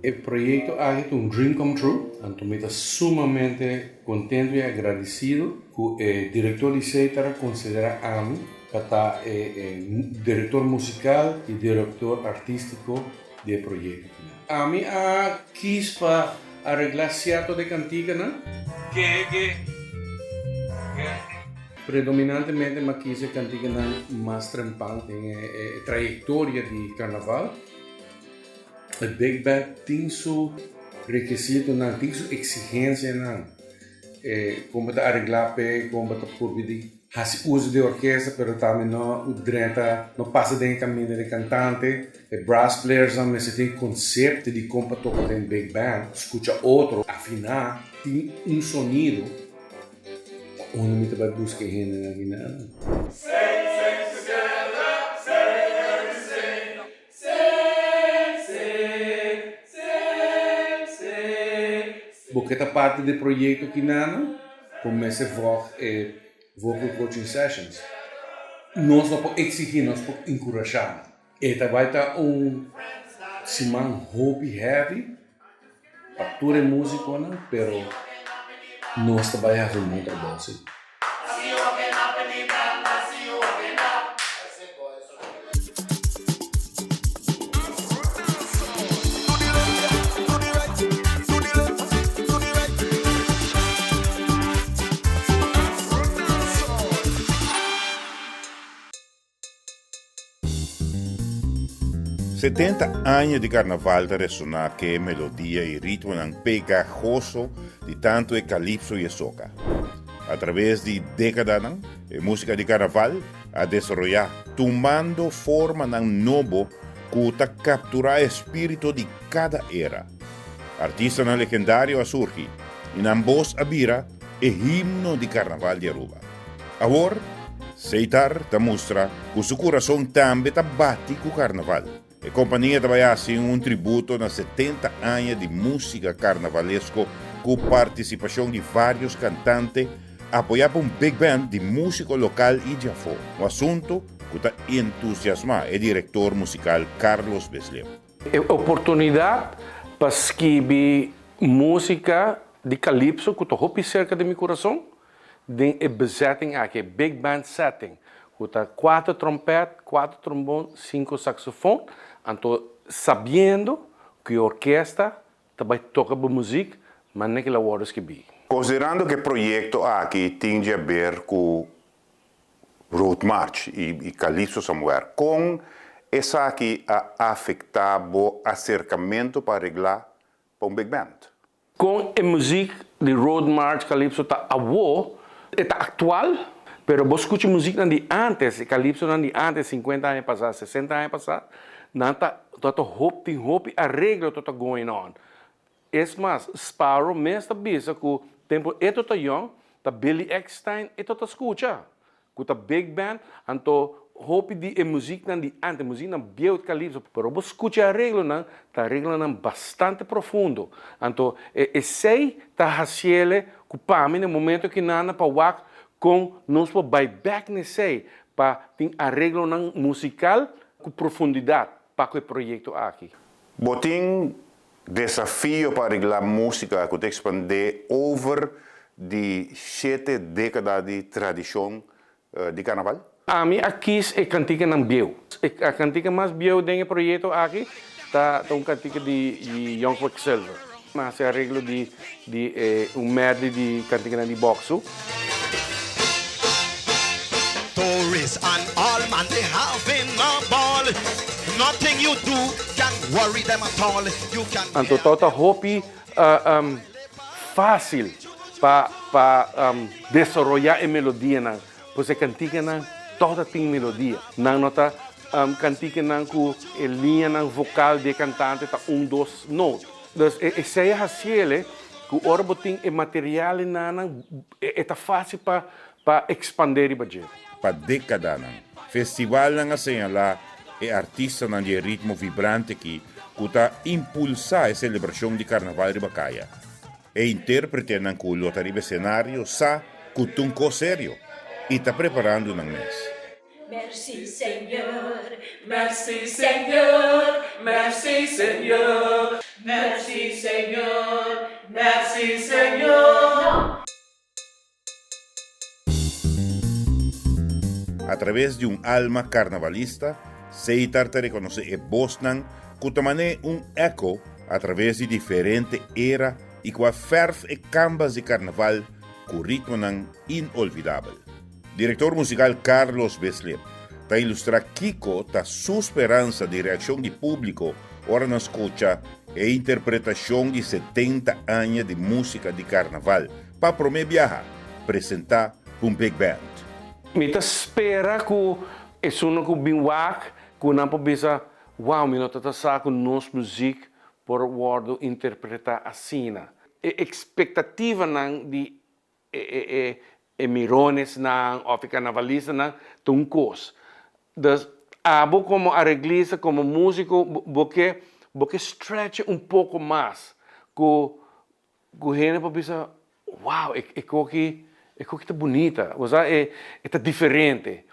E proyecto aki ta un dream come true, anto mi ta sumamente contento y agradecido cu e director di Setar a considera ami pa ta e director musical y director artistico di e proyecto aki. Ami a kis pa aregla cierto di e canticanan. Predominantemente mi a kis e canticanan mas trempan den e trayectoria di carnaval. E big band tin su rekisitonan, tin su exigencianan. Kon bo ta areglá p'e, kon bo ta purbi di hasi uso di orkesta pero tambe no drenta, no pasa den e kaminda di kantante. E brass playersnan mester tin konsepto di kon pa toka den big band, skucha otro, afiná, tin un sonido. Ta unda mi ta bai buska e hendenan aki nan? Bo ke ta parti di e proyekto kinana? Bo mester vòg e vocal coaching sessions. Nos no por eksigí, nos por enkurashá. E ta bai ta un siman hopi heavy pa tur e músikonan, pero nos ta bai hasi un bon trabou sí. 70 aña di karnaval ta resoná ku e melodia i ritmonan pegahoso di tantu e kalipso i e soka. Atraves di dékadanan, e músika di karnaval a desaroyá, tumando formanan nobo ku ta kapturá e spiritu di kada era. Artistanan legendario a surgi i nan bos a bira e himno di karnaval di Aruba. Awor, Seitar ta mustra ku su kurason tambe ta bati ku karnaval. E kompania ta bai hasi un tributo na 70 aña di músika karnavalesko ku partisipashon di vários kantante apoyá pa un big band di músiko lokal i djafó, un asuntu ku ta entusiasmá e direktor musikal Carlos Besleu. E oportunidat pa skibi músika di kalipso ku ta hopi serka di mi kurason Den e bezetting aki, e big band setting, ku ta kuater trompèt, kuater trombon, sinku saksofon, anto sabiendo ku e orkesta ta bai toka bo muzik manera ku el a wòrdu skibí. Konsiderando ku e proyekto aki tin di haber ku Road March i Calypso Somewhere, kon esaki a afektá bo aserkamentu pa areglá pa un big band? Kon e muzik di Road March Calypso ta awo, e ta aktual, pero bo skucha muziknan di ántes, e calypsonan di ántes, sinkuenta aña pasá, sesenta aña pasá, nan ta ta hopi, tin hopi areglo ta ta going on. Es mas, Sparrow mes ta bisa ku tempu e ta ta yòn, ta Billy Eckstine e ta ta skucha. Ku ta big band, anto hopi di e muziknan di ante, muziknan bieu di calypso, pero bo skucha e areglonan, ta areglonan bastante profundo. Anto e esei ta hasiele ku pa mi na e momento kinana pa wak kon nos por bai bek na esei pa tin areglonan musikal ku profundidat pa ku e proyekto aki. Bo tin Desafio pa areglá músika ku ta ekspandé over di shete dékada di tradishon di karnaval. Ami a kis e kantikanan bieu. E kantika mas bieu den e proyekto aki ta un kantika di Young Quicksilver. Mi a hasi areglo di di un medley di kantikanan di bòksu. Tourists and all man they having a ball Nothing you do can worry them at all You can Anto tò ta hopi fásil pa pa desaroyá e melodianan, pues e kantikanan tò ta tin melodia. Nan no ta kantikanan ku e liñanan vokal di e kantante ta un dos noot. Dus esei a hasiele ku ora bo tin e material enanan e ta fásil pa pa ekspandé riba dje. Pa dékadanan, festivalnan a señalá e artistanan di e ritmo vibrante aki ku ta impulsá e selebrashon di karnaval riba kaya. E intérpretenan ku lo ta riba esenario sa ku ta un kos serio i ta preparando nan mes. Merci Señor, merci Señor, merci Señor, merci Señor, merci Señor. A traves di un alma karnavalista, Seitar ta rekonosé e bosnan ku ta man'é un eko a traves di diferente era i ku a fèrf e kambas di karnaval ku ritmonan inolvidabel. Direktor musikal Carlos Bislip ta ilustrá kiko ta su speransa di reakshon di públiko ora nan skucha e interpretashon di 70 aña di músika di karnaval pa promé biaha presentá pa un big band. Mi ta spera ku esunnan ku bin wak ku nan por bisa, Wow, mi no ta ta sa ku nos muzik por wòrdu interpretá asina. E ekspektativanan di e e mironesnan òf e karnavalistanan ta un kos. Dus abo komo areglista, komo músiko bo ke bo ke stretch un poko mas ku ku hende por bisa wow e koki e koki ta bunita, bo sa e ta diferente.